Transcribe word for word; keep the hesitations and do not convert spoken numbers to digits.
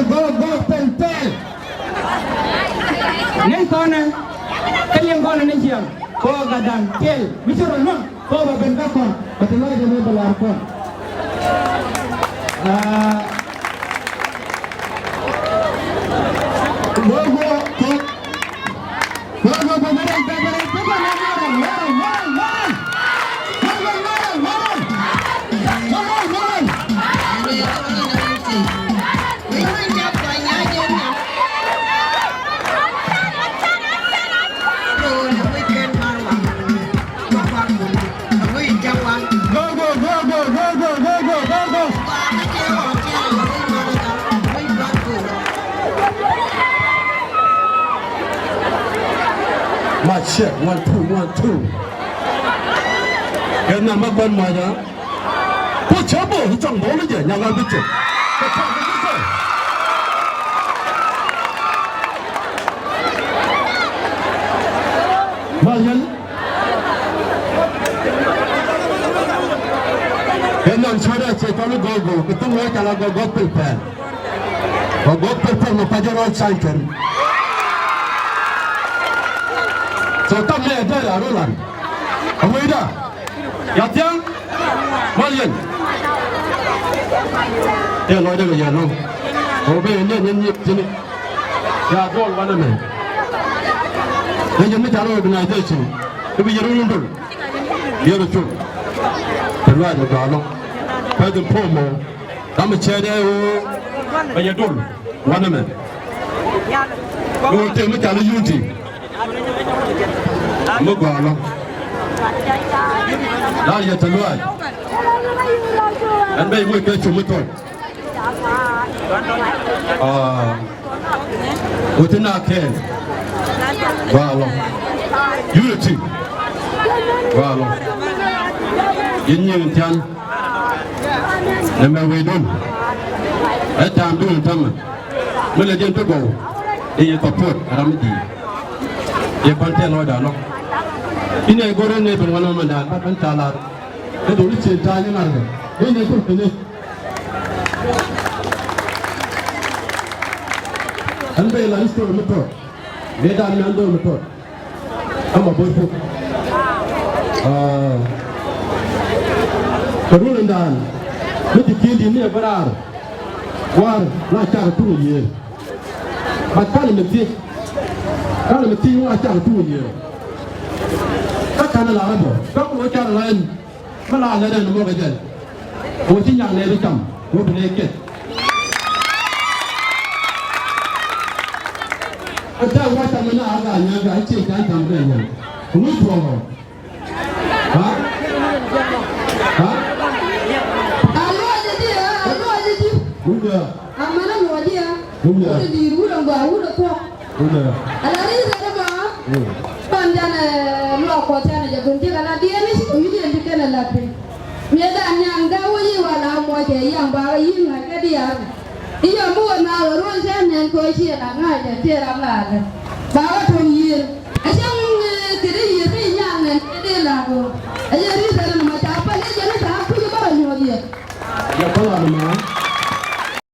Gɔw, gɔw, pɛl, pɛl. Ni kɔnɛ kä liɛŋ kɔnɛ ni ciɛŋ kɔ gatdan kɛl mi ci rɔ luäŋ kɔ ba ben kä kɔn. Bɛ ti lɔcdɛ mi bɛ lar kɔn. Aa, gɔw, gɔw, kɔn. Mic check, one, two, one, two. Kɛ nɛmɛ kɔn mɔc ɛ. Ku cä bä cɔŋ bä wä jɛ nyaŋ a bi cɛ. Kɛ cɔŋ bä cɛ. Mɔc yɛn. Kɛ nɛn cuɛ dee cɛ cɔl i̱ gɔl gɔl kɛ thum wee ca la gɔl gɔl pil pɛl. Ɛ guɔ̱p pɛl pɛl mɛ kuac rɔɔd ca̱ny kɛn. So kam nɛ dee la rolan. A wecda. Ya thia̱ŋ. Mal yɛn. Tɛ lɔcdɛ kɛ yɛn nɔ. Ɛ wä ben yɛn nɛ nyɛn nyiet thi̱n. Ya duɔl wanɛ mɛ. Nɛ yɛn mi ca rɔ organization. I̱ bi yɛn run dul. Yɛn rɔ cum. Tɛ luac mɛ gɔaa lɔ. Pɛth in pom mɔ. Dam cɛ dɛ ɣöö bɛ yɛ dol wanɛ mɛ. Ɣöö tëë mi cal i̱ unity. Mi gɔaa lɔ. Laar yɛ te luaac. Ɛn bɛ i̱ wec kɛ cum mi thɔc. Aa. Wä ti na kɛɛl. Gɔaa lɔ. Unity. Gɔaa lɔ. Yɛn nyiŋ thian. Nɛ mɛ wecdun. Ɛ ta̱a̱mdun tämɛ. Mi lɛ diɛn ti gɔw. I̱ yɛ support ram mi di̱i̱t. Yɛ kɔn tɛn lɔcda lɔ. Inɛ go̱r inɛ ben wanɛ mɛ da̱a̱n ba ben ta̱a̱ lar. Ɛ dɔ̱ŋ ni cien ta̱a̱ nyi ŋa̱rkɛ. Inɛ go̱r kɛn ni. Ɛn bɛ la history mi tɔt. Mëë dan mi an dho̱r mi tɔt. Ama bo̱r puk. Aa. Kɛ run in dan mi ti ki̱i̱n di̱t ni ɛ bä raar. War la cak ɛ tuŋ ɛ yiëë. Bat kanɛ mi thiec. Kanɛ mi thiec wa cak ɛ tuŋ ɛ yiëë. Kä kanɛ la rɛ bä kä kuɔ car rɛn. Mi la lɛ rɛn mɔk ɛ jɛn. Ɣöö ci nyak nɛy bi cam ɣöö bi nɛy kɛt. Ɛ tɛ̈ wä cam mi na a gaa nyak gaa i̱ ciɛ ca cam kɛ nyak. Ŋu tuɔɔk ɔ? Ha? Ha? A luɔc i̱di, a luɔc i̱di. Ŋu diɛ? Amäni luɔc i̱ a. Ŋu diɛ? Wut i̱ di̱i̱t wut ɛ gɔaa wut ɛ thuɔ̱k. Ala ri rɛl ma. Pan janɛ luak kɔ canɛ jɛ gun ji̱ kɛ la diɛn i̱ ci wi̱diɛn ti kɛnɛ la piny. Miɛ dan nyan ga wä yi wala mɔ jɛ yam ba wä yi ŋa̱c kɛ diaal. I̱ yam mi wä na wä ruɔ̱n cɛ nɛn kɔ ciɛ la ŋa̱c jɛ tiɛ ram la kɛ. Ba wä tuɔm yiër. A cɛ ŋun kɛ di yiër ti nyan nɛn kɛ di la kɔ. A yɛ ri